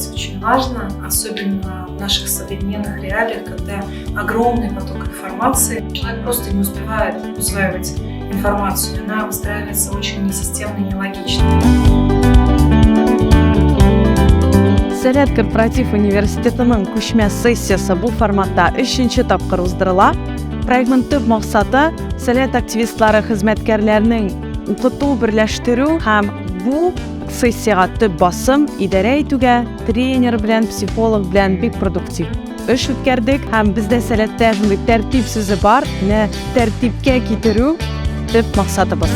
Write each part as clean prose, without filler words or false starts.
мероприятие очень важно, особенно в наших современных реалиях, когда огромный поток информации. Человек просто не успевает усваивать информацию, она выстраивается очень несистемно и нелогично. Сәләт корпоратив университетының күчмә сессиясе бу форматта өченче тапкыр уздырыла. Проектның төп максаты Сәләт активистлары хезмәткәрләрнең укыту, берләштерү һәм бу сессиягә төп басым идарә итүгә тренер белән, психолог белән бик продуктив эш үткәрдек һәм бездә Сәләттә шундый тәртип сүзе бар. Менә тәртипкә китерү төп максатыбыз.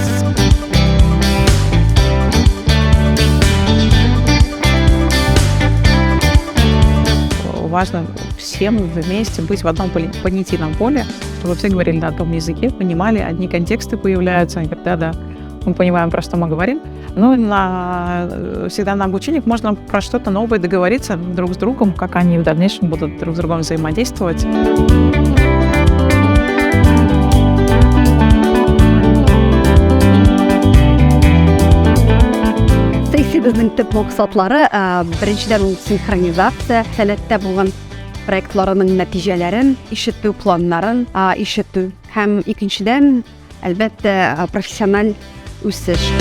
Важно всем вместе быть в одном понятийном поле, чтобы все говорили на одном языке, понимали, одни контексты появляются, когда да, мы понимаем, про что мы говорим. Ну, всегда на обучениях можно про что-то новое договориться друг с другом, как они в дальнейшем будут друг с другом взаимодействовать. Сессиябезнең төп максатлары, беренчедән, ул синхронизация, Сәләттә булган проектларының нәтиҗәләрен ишетү, планнарын ишетү һәм икенчедән, әлбәттә, профессиональ үсеш.